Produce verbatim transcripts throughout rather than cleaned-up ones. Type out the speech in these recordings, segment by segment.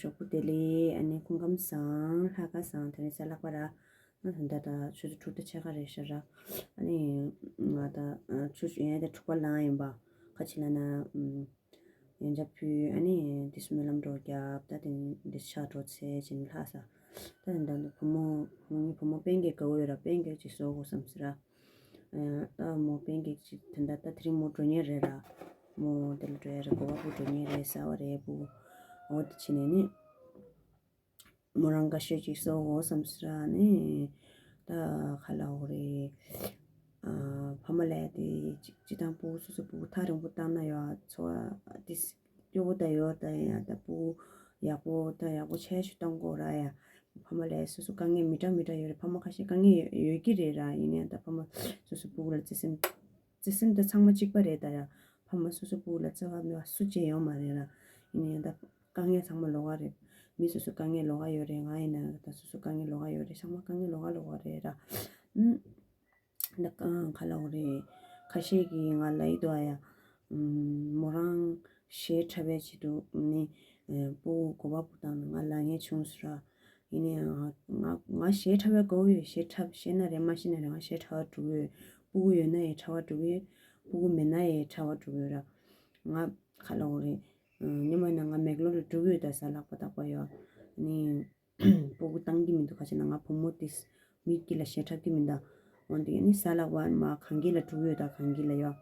ཞོགས་པ་བདེ་ལེགས། ཨ་ནི་སྐུ་ཁམས་བཟང་། ལྷག་དཀར་བཟང་། དེ་རིང་གཟའ་ལྷག་པ་ར། ཨ་ད་ད་ཆུ་ཚོད་དྲུག་དང་ཕྱེད་ཀ་རེད་ཤག་ར། ཨ་ནི་ང་ད་ཆུ་ཚོད་ཡན་དེ་དྲུག་པ་ལངས་ཡིན་པ། ཁ་ཆེ་ལ་ན་ཡན་ཆད་ཕུལ། ཨ་ནི་དེ་སྨོན་ལམ་འགྲོ་རྒྱབ། ད་དེ་འདི་ཆ་འགྲོ་ཚེ་ཅིན་ལྷག་ས། ད་ད་བུ་མོ་བུ་མོ་བུ་མོ་པན་གེ་དགའ་བོ་ཡོད་ར། པན་གེ་ཅིག་བཟོ་དགོས་བསམ་ཟེར་ར། ཨ་ད་མོ་པན་གེ་ཅིག་དེ་འདྲ་ད་དེ་རིང་མོ་འགྲོ་མཁན་རེད་ར། མོ་དེ་ལ་འགྲོ་ཡ་རེད། གོ་བ་བུ་འགྲོ་མཁན་རེད་ཟེར་བ་རེད། བུ་འོ་དེ་བྱས་ནས་ནི། མོ་རང་དགའ་ཤོས་ཅིག་བཟོ་དགོས་བསམ་ཟེར་ནས། ད་ག་ལབ་དགོས་རེད། ཨ་ཕ་མ་ལབ་ཡ་དེ་ཅིག་སྤྱིར་བཏང་ཕྲུ་གུ་སོ་སོ་ཕྲུ་གུ་ཐག་རིང་པོ་བཏང་ན་ཡང་འཚོ་བ་དེ་སྐྱོ་བོ་ད་ཡོད། ད་ཡང་ད་ཕྲུ་གུ་ཡག་པོ་ད་ཡག་པོ་ཆེ་ཤོས་གཏོང་དགོས་ར་ཡ། ཕ་མ་ལབ་ཡ་སོ་སོ་དཀའ་ངལ་མི་འདྲ་མི་འདྲ་ཡོད་རེད། ཕ་མ་ཁ་ཤས་དཀའ་ངལ་ཡོད་ཀྱི་རེད་ར། ཡིན་ནའི་ད་ཕ་མ་སོ་སོ་ཕྲུ་གུ་ལ་བརྩེ་སེམས་བརྩེ་སེམས་ད་ཚང་མ་གཅིག་པ་རེད། ད་ཡ་ཕ་མ་སོ་སོ་ཕྲུ་གུ་ལ་བརྩེ་བ་མེད་པ་སུ་གཅིག་ཡོད་མ་རེད་ར། ཡིན་ནའི་ད་དཀའ་ངལ་ཚང་མ་ལོགས་ཀ་རེད། མི་སོ་སོ་དཀའ་ངལ་ལོགས་ཀ་ཡོད་རེད། ང་ཡིན་ན་ད་སོ་སོ་དཀའ་ངལ་ལོགས་ཀ་ཡོད་རེད། ཚང་མ་དཀའ་ངལ་ལོགས་ཀ་ལོགས་ཀ་རེད་ར། ཨུམ། ད་ག་ག་ལབ་དགོས་རེད། ཁ་ཤས་ཀྱིས་ང་ལབ་ཡི་འདུག་ཨ་ཡ། ཨུམ། མོ་རང་གཞས་འཁྲབ་པའི་ཆེད་དུ་ནི་ཨེ་ཕྲུ་གུ་གོ་བ་བུ་བཏང་ནས་ང་ལབ་མཁན་བྱུང་ཟེར་ར། ཡིན་ནའི་ང་ང་ང་གཞས་འཁྲབ་པའི་དགའ་བོ་ཡོད། གཞས་འཁྲབ་ཤེས་ན་རེད་མ་ཤེས་ན་རེད། ང་གཞས་འཁྲབ་པར་འགྲོ་གི་ཡོད། ཕྲུ་གུ་ཡོད་ན་ཡང་འཁྲབ་པར་འགྲོ་གི་ཡོད། ཕྲུ་གུ་མེད་ན་ཡང་འཁྲབ་པར་འགྲོ་གི་ཡོད་ར། ང་ག་ལབ་དགོས་རེད། ཨུམ། སྔོན་མ་ཡིན་ན་ང་མེག་ལོར་ལ་འགྲོ་གི་ཡོད། ད་གཟའ་ལྷག་པ་རྟག་པར་ཡོད། ནི། སྤུ་གུ་བཏང་གི་མི་འདུག་ག་ཅེ་ན་ང་བུ་མོ་དེ་མི་དཀྱིལ་ལ་གཞས་འཁྲབ་ཀྱི་མི་འདུག་འོན་ཏེ་ནི་གཟའ་ལྷག་པ་མ་གངས་སྐྱིད་ལ་འགྲོ་གི་ཡོད། ད་གངས་སྐྱིད་ལ་ཡོད།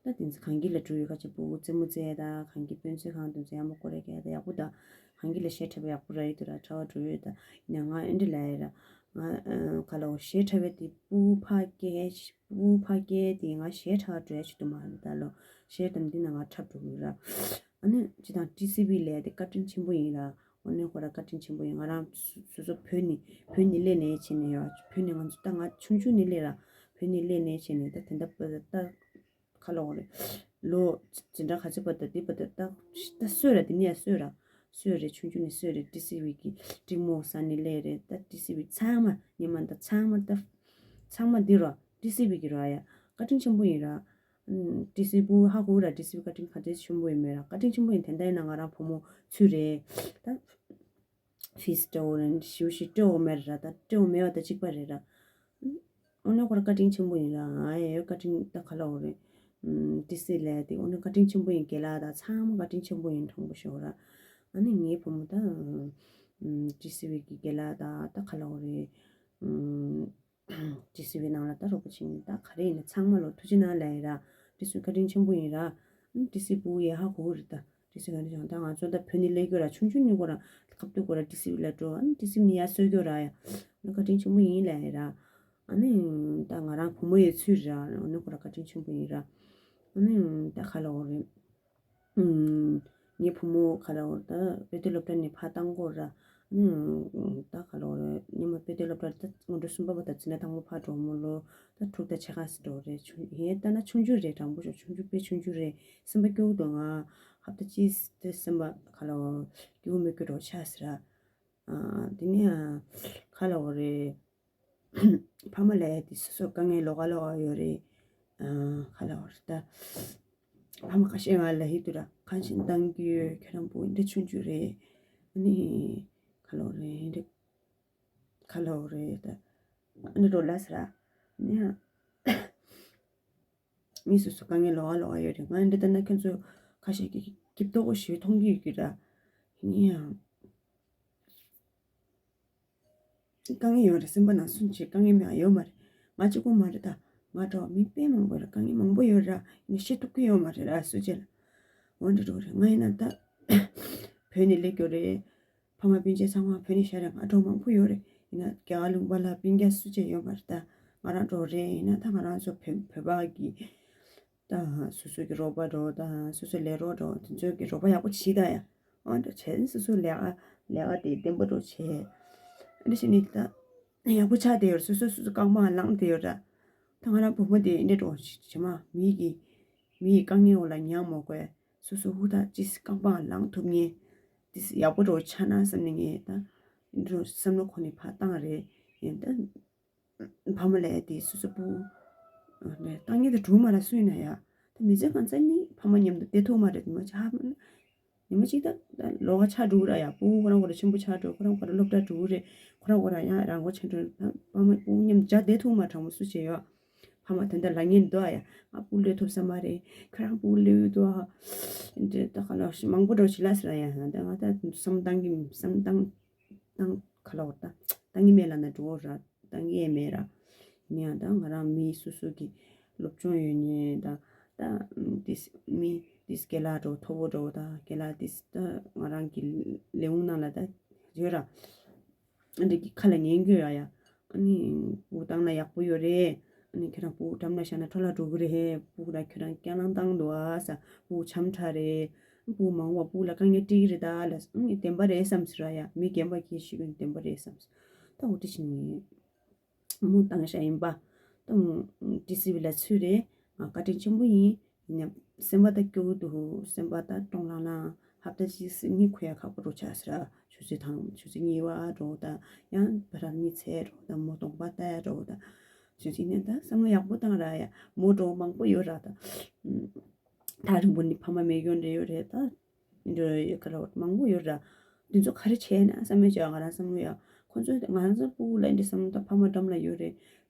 ད་དེ་ཚོ་གངས་སྐྱིད་ལ་འགྲོ་ཡོད། ག་ཅེ་སྤུ་གུ་རྩེད་མོ་རྩེ་ད་གངས་སྐྱིད་དཔེ་མཛོད་ཁང་དེ་ཚོ་ཡག་མོ་སྐོར་རེ་བརྒྱབ་ད་ཡག་པོ་ད་གངས་སྐྱིད་ལ་གཞས་འཁྲབ་པ་ཡག་པོ་ར་ཡོད་དུ་ར། འཁྲབ་པ་འགྲོ་ཡོད་ད། ཡིན་ན་ང་ཨེ་འདྲ་ལ་ཡོད་ར། ང་ག་ལོ་གཞས་འཁྲབ་པའི་དེ་སྤུ་གུ་ཕ་སྐད་སྤུ་གུ་ཕ་སྐད་དེ་ང་གཞས་འཁྲབ་འགྲོ་ཡ་ཆེད་དུ་མ་རེད། ད་ལོ་གཞས་དམ་འདི་ན་ང་འཁྲབ་འགྲོ་གི་ར། ཨ་ནི་སྤྱིར་བཏང་ཊི་སི་ཝི་ལས་དེ་བཀའ་དྲིན་ཆེན་པོ་ཡིན་ར། ཨ་ནི་ཁོ་ར་བཀའ་དྲིན་ཆེན་པོ་ཡིན། ང་རང་སོ་སོ་བོད་ནས་བོད་ནས་སླེབས་ནས་བྱས་ནས་ཡོད། བོད་ནས་ང་ཚོ་ད་ང་ཆུང་ཆུང་ནས་སླེབས་ར། བོད་ནས་སླེབས་ནས་བྱས་ནས་ད་དེ་འདྲ་པ་ད་ཁ་ལོ་རེད། ལོ་འཛིན་གྲྭ་ག་ཚོད་པ་ད་དེ་པ་ད་ད་ད་སོས་ར། དེ་ནས་ཡ་སོས་ར། སོས་རེད། ཆུང་ཆུང་ནས་སོས་རེད། ཊི་སི་ཝི་གི་ཊི་མོ་ས་ནས་སླེབས་རེད། ད་ཊི་སི་ཝི་ཚང་མ་ཉི་མ་ད་ཚང་མ་ད་ཚང་མ་འདི་ར་ཊི་སི་ཝི་གི་ར་ཡ་བཀའ་དྲིན་ཆེན་པོ་ཡིན་ར། ཨུམ། ཊི་སི་ཝི་ཧ་གོ་ར། ཊི་སི་ཝི་བཀའ་དྲིན་ག་ཚོད་ཆེན་པོ་ཡིན་མེད་ར། བཀའ་དྲིན་ཆེན་པོ་ཡིན། དེ་འདྲ་ཡིན་ན་ང་རང་བུ་མོ་ཚུད་རེད། ད་ཕིས་སྤྲོད་འོ་རེད། ཞུ་ཞིག་སྤྲོད་འོ་མེད་ར། ད་སྤྲོད་འོ་མེད་པ་ད་གཅིག་པ་རེད་ར། ཨོ་ནི་ཁོ་ར་བཀའ་དྲིན་ཆེན་པོ་ཡིན་ར། ང་ཡ་ཡོད་བཀའ་དྲིན་ད་ག་ལ་འོ་རེད། ཨུམ། ཊི་སི་ཝི་ལས་དེ་ཨོ་ནི་བཀའ་དྲིན་ཆེན་པོ་ཡིན། རྒན་ལགས་ད་ཚང་མ་བཀའ་དྲིན་ཆེན་པོ་ཡིན། དྲང་པོ་ཤོད་ར། ཨ་ནི་ངའི་བུ་མོ་ད་ཨུམ། ཊི་སི་ཝི་གི་རྒན་ལགས་ད་ད་ག་ལ་འོ་རེད། ཨུམ། ཊི་སི་ཝི་ནང་ལ་ད་རོགས་པ་བྱེད་མཁན་ད་ག་རེ་ཡིན་ན་ཚང་མ་ལོ་ཐུགས་རྗེ་གནང་ལབ་ཡིན་ར། ཊི་སི་ཝི་བཀའ་དྲིན་ཆེན་པོ་ཡིན་ར། ཨུམ། ཊི་སི་ཝི་སྤུ་གུ་ཡ་ཧ་གོ་གི་རེད་ད། ཊི་སི་ཝི་བཀའ་དྲིན་ཆེན་པོ། ད་ང་ཚོ་ད་བོད་ནས་སླེབས་རྒྱུ་ར། ཆུང་ཆུང་ནས་ཁོ་ར་ཁ་ཐུག་ཁོ་ར་ཊི་སི་ཝི་ལ་འགྲོ། ཨ་ནི་ཊི་སི་ཝི་ནས་ཡར་གསོ་རྒྱུ་ར་ཡ། ཨ་ནི་བཀའ་དྲིན་ཆེན་པོ་ཡིན་ལབ་ཡིན་ར། ཨ་ནི་ད་ང་རང་བུ་མོ་ཡི་ཚུལ་ར། ཨ་ནི་ཁོ་ར་བཀའ་དྲིན་ཆེན་པོ་ཡིན་ར། ཨ་ནི་ད་ག་ལ་འོ་རེད། ཨུམ། ངའི་བུ་མོ་ག་ལ་འོ་ད་དཔེ་སྟོན་སློབ་གྲྭ་ནས་ཕར་བཏང་དགོས་ར། ཨུམ། ད་ག་ལ་འོ་རེད། ཉི་མ་དཔེ་སྟོན་སློབ་གྲྭ་ད་སྔོན་འགྲོ་གསུམ་པ་བ་དང་འཛིན་གྲྭ་དང་པོ་ཕར་འགྲོ་མོ་ལོ་ད་དྲུག་དང་ཕྱེད་ཀ་ཙམ་འགྲོ་རེད། ཆུང་ཡིན་ད་ན་ཆུང་ཆུང་རེད། དྲང་པོ་ཤོད་ཆུང་ཆུང་དཔེ་ཆུང་ཆུང་རེད། སེམས་པ་སྐྱོ་གི་འདུག་ང་ཧབ་ཏ་གཅིག་དེ་སེམས་པ་ག་ལ་འོ་སྐྱོ་མི་སྐྱོ་འགྲོ་ཆགས་ཟེར་ར། ཨ་དེ་ནས་ཨ་ག་ལ་འོ་རེད། ཕ་མ་ལབ་ཡ་དེ་སོ་སོ་དཀའ་ངལ་ལོགས་ཀ་ལོགས་ཀ་ཡོད་རེད། ཨ་ག་ལབ་དགོས་རེད་ད། ཕ་མ་ཁ་ཤས་ང་ལ་ལབ་ཡི་འདུག་ར། གང་ཞིག་བཏང་གི་ཡོད། ཁྱེད་རང་བུ་འདི་འདྲ་ཆུང་ཆུང་རེད། ཨ་ནི་ག་ལབ་དགོས་རེད། འདི་ག་ལབ་དགོས་རེད་ད། ཨ་ནི་འགྲོ་ལ་ཟེར་ར། ཨ་ནི་ཡང་མི་སོ་སོ་དཀའ་ངལ་ལོགས་ཀ་ལོགས་ཀ་ཡོད་རེད། ང་འདི་ལྟ་ན་ཁྱེད་ཚོ་ཁ་ཤས་ཀྱིས་སྐྱིད་ཏོག་ཞིག་མཐོང་གི་ཡོད་ཀྱི་ར། ཨ་ནི་ཡང་། དཀའ་ངལ་ཡོད་རེད། སེམས་པ་ནང་སུན་བྱེད་དཀའ་ངལ་མེད་ཡོད་མ་རེད། ང་གཅིག་པོ་མ་རེད་ད། ང་འདྲ་བ་མི་དཔེ་མང་པོ་ཡོད་རེད། དཀའ་ངལ་མང་པོ་ཡོད་ར། ཡིན་ན་བཤད་ཐུབ་ཀྱི་ཡོད་མ་རེད་ར། སུ་བྱེད་ལ། འོ་འདྲ་འགྲོ་རེད། ང་ཡིན་ན་ད་བོད་ནས་སླེབས་ཡོད་རེད། ཕ་མ་སྤུན་མཆེད་ཚང་མ་བོད་ནས་ཤར་རེད། ང་འདྲ་བ་མང་པོ་ཡོད་རེད། ཡིན་ན་རྒྱ་གར་ལུང་པ་ལ་སྤུན་ཀྱག་སུ་བྱེད་ཡོད་མ་རེད་ད། ང་རང་འདྲ་བ་རེད། ཡིན་ན་ད་ང་རང་ཚོ་བོད་བོད་པ་གི་དང་སོ་སོ་གི་རོགས་པ་འདྲ་བོ་དང་སོ་སོ་ལས་རོགས་འདྲ་བོ་དེ་ཚོ་གི་རོགས་པ་ཡག་པོ་བྱེད་ད་ཡ། འོ་འདྲ་བྱས་ནས་སོ་སོ་ལས་ཀ་ལས་ཀ་དེ་བརྟན་པོ་འདྲ་བོ་བྱས། འདྲ་བྱས་ནས་ད་ཡག་པོ་ཆགས་བསྡད་ཡོད་རེད། སོ་སོ་སོ་སོ་རྐང་པ་ལངས་བསྡད་ཡོད་རེད། ད་ང་རང་བུ་མོ་དེ་འདྲ་འདྲ་བོ་བྱེད་མ་མི་གི་མི་ཡི་དཀའ་ངལ་འོག་ལ་ཉལ་མ་དགོས། སོ་སོ་ཧུར་ཐག་ཅིག་རྐང་པ་ལངས་ཐུབ་མཁན་དེ་ཡག་པོ་འདྲ་བོ་ཆགས་ན་བསམ་ནས་ངས་ད་འདྲ་བསམ་བློ་ཁོ་ནས་ཕར་བཏང་རེད། ཡིན་ད། ཕ་མ་ལབ་ཡ་དེ་སོ་སོ་སྤུ་གུ་ནས་བཏང་ཡས་དེ་གྲུང་མ་ར་སུ་ཡིན་ན་ཡ། ད་མི་ཚེ་གང་ཚ་ནི་ཕ་མ་མཉམ་དུ་བསྡད་ཐུབ་མ་རེད། དེ་མ་ཆ་ཧ་མ་ན་ ཉི་མ་གཅིག་ད་ད་ལོགས་ཀ་ཆགས་འགྲོ་གི་ར་ཡ། སྤུ་གུ་ཁོ་རང་ཁོ་རང་ཆེན་པོ་ཆགས་འགྲོ། ཁོ་རང་ཁོ་རང་སློབ་གྲྭ་འགྲོ་གི་རེད། ཁོ་རང་ཁོ་རང་ཡང་རང་མགོ་ཆགས་འགྲོ། ཕ་མ་སྤུ་གུ་མཉམ་མཇལ་བསྡད་ཐུབ་མ། དྲང་པོ་སུ་བྱེད་ཡོད། ཕ་མ་དེ་འདྲ་ལབ་མཁན་འདུག་ཨ་ཡ། ང་སྤུ་གུ་སླེབས་ཐུབ་ས་མ་རེད། ཁྱོད་རང་སྤུ་གུ་སླེབས་ཡོད་དོ་ཨ། འདི་ད་ག་ལ་མང་པོ་འགྲོ་བྱེད་ལ་ཟེར་ཡ། ད་ང་ད་བསམ་བཏང་གི་བསམ་བཏང་བཏང་ག་ལ་བར་ད་བཏང་གི་མེད་ལབ་ན་འགྲོ་ར། བཏང་གི་ཡས་མེད་ར། ཡིན་ཡང་ད་ང་རང་མི་སོ་སོ་གི་སློབ་སྦྱོང་ཡོད་ནས་ད་ད་དེ་མི་དེ་རྒན་ལགས་འགྲོ་མཐོ་པོ་འགྲོ་ད་རྒན་ལགས་དེ་ད་ང་རང་གི་ལས་ཁུངས་ནང་ལ་ད་ཡོད་ར། འདི་གི་ཁ་ལ་ཉན་གྱི་ཡོད་ཡ། ཨ་ནི་སྤུ་གུ་བཏང་ན་ཡག་པོ་ཡོད་རེད། ཨ་ནི་ཁྱེད་རང་སྤུ་གུ་འགྲམ་ལ་བཞག་ན་འཕྲོ་བརླག་འགྲོ་གི་རེད། སྤུ་གུ་ལ་ཁྱོད་རང་སྐྱག་ལང་བཏང་འདུག་ཨ་ས། སྤུ་གུ་འཆམ་ཕྲ་རེད། སྤུ་གུ་མང་བ་སྤུ་གུ་ལ་དཀའ་ངལ་སྤྲད་ཀྱི་རེད་ད་ལ། ཨ་ནི་བདེན་པ་རེད་བསམ་ཟེར་བ་ཡ། མི་རྒན་པ་གིས་ཤེས་ཀྱི་བདེན་པ་རེད་བསམ་ཟེར། ད་འོ་དེ་བཞིན་མོ་བཏང་བཞག་ཡིན་པ། ད་མོ་ཏི་སི་ཝི་ལ་ཚུད་རེད། ང་བཀའ་དྲིན་ཆེན་པོ་ཡིན། ཡིན་ནའི་སེམས་པ་ད་སྐྱོ་གི་འདུག་སེམས་པ་ད་སྟོང་ལྷང་ལྷང་། ཧབ་ཏ་གཅིག་གཉིས་འཁོར་ཡ་ཁག་པོ་འགྲོ་ཆགས་ཟེར། ཆུ་ཚོད་དང་ཆུ་ཚོད་གཉིས་པ་འགྲོ་ད་ཡང་བ་ར་གཉིད་སད་འགྲོ་ད་མོ་གདོང་པ་ལྟ་ཡ་འགྲོ་ད། ཆུ་ཚོད་ནས་ད་བསམ་བློ་ཡག་པོ་བཏང་ར་ཡ། མོ་འགྲོ་མང་པོ་ཡོད་ར་ད། ཐག་རིང་པོ་ནས་ཕ་མ་མེད་མཁན་འདྲ་ཡོད་རེད་ད། འདྲ་ཡོད་ག་ར་མང་པོ་ཡོད་ར། དེ་ཚོ་ག་རེ་བྱས་ན་བསམ་བློ་བྱས། ང་རང་བསམ་བློ་ཡ། ཁོ་ཚོ་ང་རང་ཚོ་སྤུ་གུ་ལ་འདི་བསམ་བློ་ད་ཕ་མ་འགྲམ་ལ་ཡོད་རེད།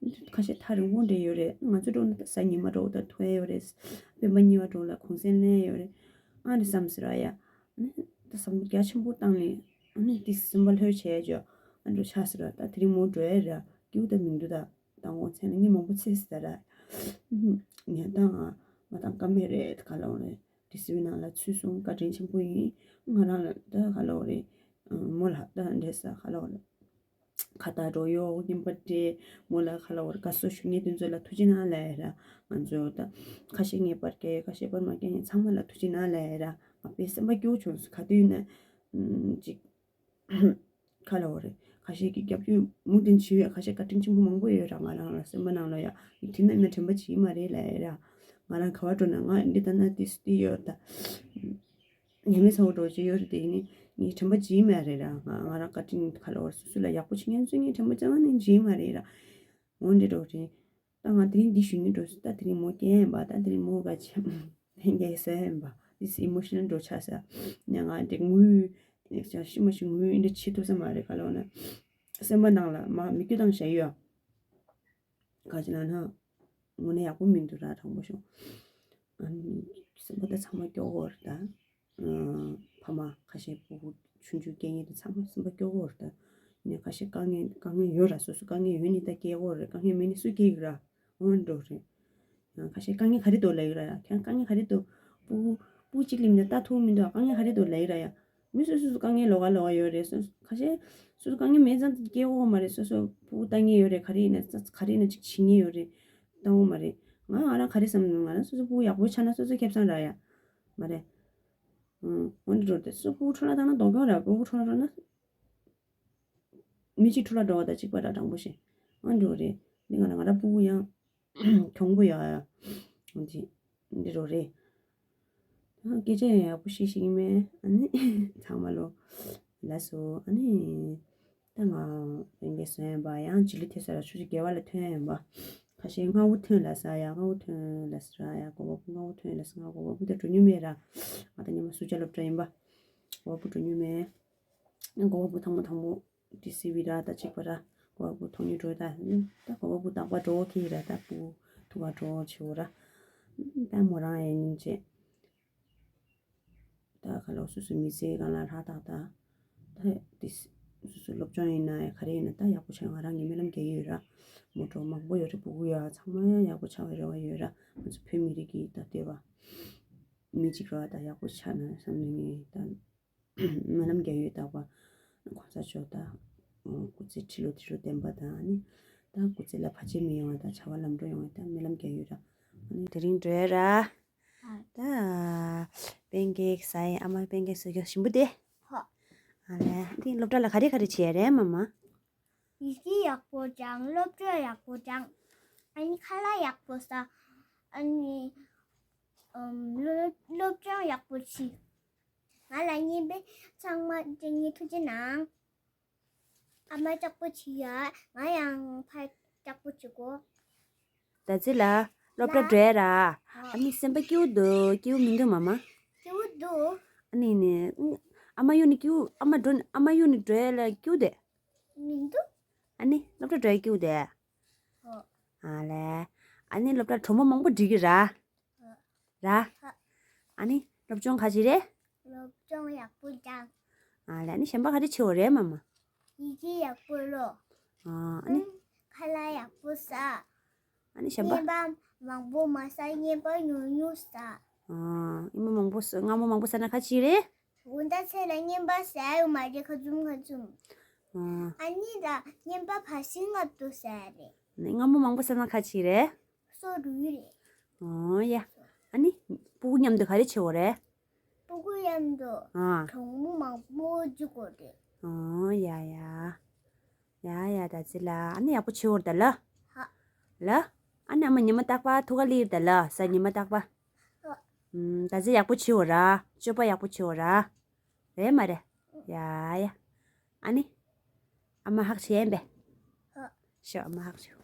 ཁ་ཤས་ཐག་རིང་པོ་འདྲ་ཡོད་རེད། ང་ཚོ་འགྲོ་ན་ད་གཟའ་ཉི་མ་འགྲོ་ད་ཐུག་ཡ་ཡོད་རེད། སྤེན་པ་གཉིས་པ་འགྲོ་ལ་གུང་སེང་ལེན་ཡོད་རེད། ཨ་འདྲ་བསམ་ཟེར་བ་ཡ། ད་བསམ་བློ་རྒྱ་ཆེན་པོ་བཏང་ནས་ཨ་ནི་དེ་སེམས་པ་ལྷོད་བྱས་ཅོ། ཨ་འགྲོ་ཆགས་ཟེར་བ་ད་དེ་རིང་མོ་འགྲོ་ཡ་ར་སྐྱིད་པོ་ད་མི་འདུག་ད་མདང་དགོང་མཚན་ལ་མི་མང་པོ་ཚེ་ཟེར་ར། ངས་ད་ང་མ་བཏང་ཀ་མེད་རེད་ག་ལ་འོང་རེད། ཏི་སི་ཝི་ནང་ལ་ཚུད་སོང་། བཀའ་དྲིན་ཆེན་པོ་ཡིན། ང་རང་ལ་ད་ག་ལ་འོ་རེད། མོ་ལ་ད་འདྲེ་ས་ག་ལ་འོ་རེད། ཁ་བཏགས་འགྲོ་ཡོང་སྙིང་པ་འདྲེ། མོ་ལ་ག་ལ་འོ་རེད། དགའ་བསུ་ཞུ་མཁན་དེ་ཚོ་ལ་ཐུགས་རྗེ་གནང་ལབ་ཡ་ར། ང་ཚོ་ད་ཁ་ཤས་ངེས་པར་སྐྱེ་ཁ་ཤས་པར་མ་སྐྱེ་ཚང་མ་ལ་ཐུགས་རྗེ་གནང་ལབ་ཡ་ར། ང་དཔེ་སེམས་པ་སྐྱོ་བྱུང་སོང་། ག་དུས་ན་ཅིག་ཁ་ལ་འོ་རེད། ཁ་ཤས་ཀྱིས་རྒྱབ་སྐྱོར་མུ་མཐུད་བྱེད་ཡོད། ཁ་ཤས་བཀའ་དྲིན་ཆེན་པོ་མང་པོ་ཡོད་ར། ང་རང་ལ་སེམས་པ་ནང་ལ་ཡ་དེ་ན་ན་དྲན་པ་བྱེད་མ་རེད་ལབ་ཡ་ར། ང་རང་ག་བ་འགྲོ་ན་ང་འདི་ལྟ་ན་དེ་སུ་དེ་ཡོད་ད། ཉི་མ་ཚ་བོ་འགྲོ་བྱེད་ཡོད་རེད། དེ་ནི་ངས་དྲན་པ་བྱེད་མ་རེད་ར། ང་ང་རང་བཀའ་དྲིན་ག་ལ་འོ་རེད། སོ་སོ་ལ་ཡག་པོ་བྱེད་མཁན་ཚོ་ངས་དྲན་པ་ཅང་ནས་བྱེད་མ་རེད་ར། འོ་འདྲ་འགྲོ་རེད། ད་ང་དེ་རིང་འདི་ཞུ་ནི་འགྲོ་སོང་། ད་དེ་རིང་མོ་སྐྱེ་ཡིན་པ། ད་དེ་རིང་མོ་ག་ཆེ་ལྷན་རྒྱས་ཟེར་ཡིན་པ། This emotional འགྲོ་ཆགས་ས། ཉ་ང་དེ་ངུས་ཤི་མ་ཤི་ངུས་འདི་བྱེད་ཐུབ་ས་མ་རེད། ག་ལོ་ན་སེམས་པ་ནང་ལ་མ་མི་སྐྱོ་བཏང་བཞག་ཡོད། ག་ཅི་ལ་ན་དངོས་གནས་ཡག་པོ་མི་འདུག་ར། དྲང་པོ་ཤོད། ཨ་ནི་སེམས་པ་ད་ཚང་མ་སྐྱོ་གོ་རེད་ད། ཕ་མ་ཁ་ཤས་སྤུ་གུ་ཆུང་ཆུང་སྐྱེ་མཁན་དེ་ཚང་མ་སེམས་པ་སྐྱོ་གོ་རེད་ད། ནས་ཁ་ཤས་དཀའ་ངལ་དཀའ་ངལ་ཡོད་ར། སོ་སོ་དཀའ་ངལ་ཡོད་ནི་ད་སྐྱེ་གོ་རེད། དཀའ་ངལ་མེད་ནི་སུ་སྐྱེ་གི་ར། འོ་འགྲོ་རེད། ཡང་ཁ་ཤས་དཀའ་ངལ་ག་རེ་འདུག་ལབ་ཡོད་ར། ཡ་ཁྱེད་རང་དཀའ་ངལ་ག་རེ་འདུག་སྤུ་གུ་སྤུ་གུ་གཅིག་ལེན་ན་ད་ཐུག་མི་འདུག་དཀའ་ངལ་ག་རེ་འདུག་ལབ་ཡོད་ར། ཡ་མི་སོ་སོ་སོ་དཀའ་ངལ་ལོགས་ཀ་ལོགས་ཀ་ཡོད་རེད། སོ་སོ་ཁ་ཤས་སོ་སོ་དཀའ་ངལ་མེད་ཙང་སྐྱེ་གོ་མ་རེད། སོ་སོ་སྤུ་གུ་ལྟ་མཁན་ཡོད་རེད། ག་རེ་ཡིན་ན་ག་རེ་ཡིན་ན་ཅིག་བྱེད་མཁན་ཡོད་རེད། ལྟ་འོ་མ་རེད། ང་ང་རང་ག་རེ་བསམ་ནས། ང་རང་སོ་སོ་སྤུ་གུ་ཡག་པོ་ཆགས་ན་སོ་སོ་ཁེ་བཟང་ར་ཡ། མ་རེད། འོ་འདི་འགྲོ་དེ་སོ་སོ་སྤུ་གུ་འཕྲོ་བརླག་བཏང་ན་སྡུག་གྱོང་ར། སྤུ་གུ་འཕྲོ་བརླག་འགྲོ་ན་མི་གཅིག་འཕྲོ་བརླག་འགྲོ་བ་དང་གཅིག་པ་ར། དྲང་པོ་བཤད། འོ་འདི་འགྲོ་རེད། འདི་ང་ལ་ང་རང་སྤུ་གུ་ཡང་གྱོང་པོ་ཡ་ཡ། འོ་འདི་འདི་འགྲོ་རེད། ཨ་སྐད་ཆ་ཡང་ཡག་པོ་བཤད་ཤེས་ཀྱི་མེད། ཨ་ནི་ཚང་མ་ལོ་ལགས་སོ། ཨ་ནི་ད་ང་ལྷན་རྒྱས་ཟེར་ཡིན་པ། ཡང་རྗེས་ལུས་ཐེབས་ས་ར་ཆུ་ཆུ་དགེ་བ་ལ་ཐོན་ཡིན་པ། ཁ་ཤས་སྔ་བོ་ཐོན་ལ་ས་ཡ། སྔ་བོ་ཐོན་ལ་ས་ར་ཡ། གོ་བ་སྤུ་སྔ་བོ་ཐོན་ལ་ས། ང་གོ་བ་སྤུ་ད་འགྲོ་མྱོང་མེད་ར། ང་ད་ཉི་མ་སུ་ཇཱ་སློབ་གྲྭ་ཡིན་པ། གོ་བ་སྤུ་འགྲོ་མྱོང་མེད། གོ་བ་སྤུ་ཐང་མོ་ཐང་མོ་ཏི་སི་ཝི་ར་ད་གཅིག་པ་ར། གོ་བ་སྤུ་ཐོང་ཉུ་འགྲོ་ད། ད་གོ་བ་སྤུ་རྟག་པ་འགྲོ་གི་ར། ད་སྤུ་ཐུག་པ་འགྲོ་ཆེ་བོ་ར། ད་མོ་རང་ཡང་སྙིང་རྗེ། ད་ག་ལོ་སོ་སོའི་མི་ཚེའི་སྒང་ལ་ལྷག་ཐག་ད། ད་དེ་སོ་སོའི་སློབ་སྦྱོང་ཡིན་ན་ཡང་ག་རེ་ཡིན་ན་ད་ཡག་པོ་ཆགས། ང་རང་གི་སྨོན་ལམ་རྒྱག་ཡོད་ར། མོ་གྲོགས་མང་པོ་ཡོད་རེད། སྤུ་གུ་ཡོད་ཨ། ཚང་མ་ཡག་པོ་ཆགས་པའི་རེ་བ་ཡོད་ར། ང་ཚོ་བོད་མི་རིགས་ཀྱི་ད་ལྟོས་པ་མི་གཅིག་ར་ད་ཡག་པོ་ཆགས་ན་བསམ་ནས་ངས་ད་སྨོན་ལམ་རྒྱག་ཡོད། རྟག་པ་གོང་ས་མཆོག་ད་སྐུ་ཚེ་ཁྲི་ལོ་ཁྲི་ལོ་བརྟན་པ་དང་། ཨ་ནི་ད་སྐུ་ཚེ་ལ་བར་ཆད་མི་ཡོང་བ་དང་། བྱ་བ་ལམ་འགྲོ་ཡོང་བ་དང་སྨོན་ལམ་རྒྱག་ཡོད་ར། ཨ་ནི་དེ་རིང་འགྲོ་ཡ་ར། ད་པན་ཀེག་ཟ་ཡིན། ཨ་མ་པན་ཀེག་བཟོ་རྒྱུ་ཞིམ་པོ་དེ། ཧོ། ཨ་ལས། འདི་སློབ་གྲྭ་ལ་ག་རེ་ག་རེ་བྱེད་ཡ་རེད་མ་མ། ཡི་གེ་ཡག་པོ་སྦྱང་། སློབ་སྦྱོང་ཡག་པོ་སྦྱང་། ཨ་ནི་ཁ་ལག་ཡག་པོ་ཟ། ཨ་ནི་ཨམ་སློབ་སློབ་སྦྱོང་ཡག་པོ་བྱེད། ང་ལ་གཉིས་པའི་ཚང་མ་དེ་གཉིས་ཐུགས་རྗེ་གནང་། ཨ་མ་ལྕགས་པོ་བྱེད་ཡ། ང་ཡང་ཕར་ལྕགས་པོ་བྱེད་དགོས། ད་ཚེ་ལ་སློབ་གྲྭ་ལ་འགྲོ་ཡ་ར། ཨ་ནི་སེམས་པ་སྐྱིད་པོ་འདུག་སྐྱིད་པོ་མི་འདུག་མ་མ། སྐྱིད་པོ་འདུག་ཨ་ནི་ནི། ཨ་མ་གཡུག་ནི་སྐྱིད། ཨ་མ་འགྲོ་ནི། ཨ་མ་གཡུག་ནི་འགྲོ་ཡ་ལ་སྐྱིད་དེ། མི་འདུག་ཨ་ནི་སློབ་གྲྭ་འགྲོ་ཡ་སྐྱིད་དེ། ཨོ། ཨ་ལས། ཨ་ནི་སློབ་གྲྭ་གྲོགས་མོ་མང་པོ་འགྲིག་གི་ར། ར། ཨ་ནི་སློབ་སྦྱོང་ག་ཅི་རེད། སློབ་སྦྱོང་ཡག་པོ་སྦྱངས། ཨ་ལས། ཨ་ནི་གཞན་པ་ག་རེ་བྱེད་འོ་རེད་མ་མ། ཡི་གེ་ཡག་པོ་ཀློག་ཨ་ཨ་ནི། ཁ་ལག་ཡག་པོ་ཟ། ཨ་ནི་གཞན་པ། རྔན་པ་མང་པོ་མ་ཟ། རྔན་པ་ཉུང་ཉུང་ཟ། ཨ་རྔན་པ་མང་པོ་ཟ། མངར་མོ་མང་པོ་ཟ་ན་ག་ཅི་རེད། དགོང་དག་ཚེ་ལ་རྔན་པ་ཟ་ཡོད་མ་རེད། ཁ་ཚུམ་ཁ་ཚུམ། ཨ་ཨ་ནི་ད་རྔན་པ་བ་ཤིང་ལྔ་བཏུ་ཟ་ཡ་རེད། ནི་མངར་མོ་མང་པོ་ཟ་ན་ག་ཅི་རེད། སོ་རུལ་རེད། ཨོ་ཡ། ཨ་ནི་སྤུ་གུ་མཉམ་དུ་ག་རེ་བྱེད་འོ་རེད། སྤུ་གུ་མཉམ་དུ་ཨ་གྲོགས་མོ་མང་པོ་འཇུག་དགོས་རེད། ཨོ་ཡ་ཡ། ཡ་ཡ་ད་ཙི་ལ་ཨ་ནི་ཡག་པོ་བྱེད་འོ་རེད་ད་ལ། ཧ། ལ། ཨ་ནི་ཨ་མ་ཉི་མ་རྟག་པར་ཐུག་ག་སླེབས་རེད་ད་ལ། གཟའ་ཉི་མ་རྟག་པར། ཨ་ད་ཙི་ཡག་པོ་བྱེད་འོ་ར། སྤྱོད་པ་ཡག་པོ་བྱེད་འོ་ར། རེད་མ་རེད། ཡ་ཡ། ཨ་ནི། ཨ་མ་ཧག་བྱེད་ཡིན་པས། ཧ། ཤོ་ཨ་མ་ཧག་བྱེད།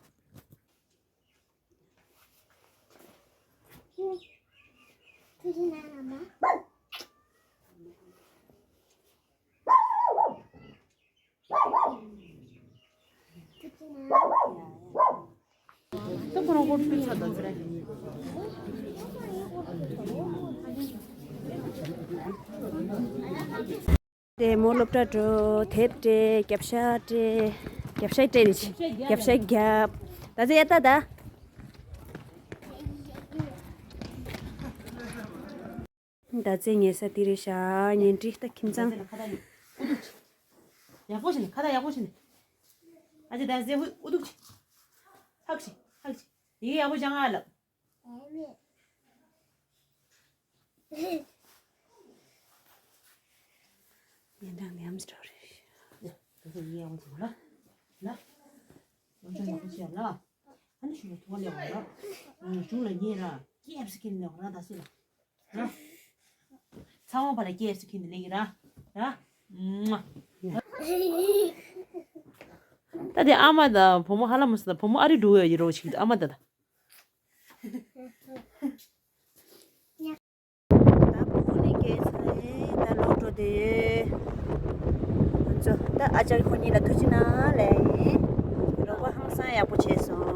དེ་མོ་སློབ་གྲྭ་འགྲོ། དེབ་སྤྲད། རྒྱབ་ཤ་སྤྲད། རྒྱབ་ཤ་སྤྲད་ནི་ཆི། རྒྱབ་ཤ་རྒྱབ། ད་ཚེ་ཡ་ད་ད། ད་ཚེ་ཉལ་ས་དེ་རེད་ཤག་ཉལ་ཁྲི་ད་ཁྱིམ་ཚང་། ཡག་པོ་བྱས་ནས། ཁ་ད་ཡག་པོ་བྱས་ནས། ཨ་ཅེ་ད་ཚེ་ཧུ་ཨུ་ཐུག་ཆི། ཧག་ཆི་ཧག་ཆི། ཡི་གེ་ཡག་པོ་སྦྱང་ཨ་ལབ། ཡིན་དང་ནེམ་སི་ཊོ་རི། ཡ། ད་ཚེ་ཡི་གེ་ཡག་པོ་སྦྱང་ལ། ལ། སློབ་སྦྱོང་ཡག་པོ་བྱས་ལ། ཨ་ནི་ཞུ་བ་ཐུག་པ་ལས་བ་ལ། གཞུང་ལ་ཉེ་ར་སྐྱེས་སུ་ཁྱེར་ནས་བ་ར་ད་སུ་ལ། ར། ཚ་བ་བ་ལ་སྐྱེས་སུ་ཁྱེར་ནས་ལེགས་ར། ར། ད་དེ་ཨ་མ་དང་བུ་མོ་ཧ་ལམ་སུ་དང་བུ་མོ་ཨ་རི་འགྲོ་ཡོད་ཡིན་རོགས་ཞིག་ཨ་མ་ད་ད། ད་བུ་མོ་ནི་སྐྱེས་ཚར་ཡིན། ད་ལོག་འགྲོ་དེ་ཡོད། ང་ཚོ་ད་ཨ་ཅག་ཁོ་གཉིས་ལ་ཐུགས་རྗེ་གནང་ལབ་ཡིན། རོགས་པ་ཧང་སང་ཡག་པོ་བྱས་སོང་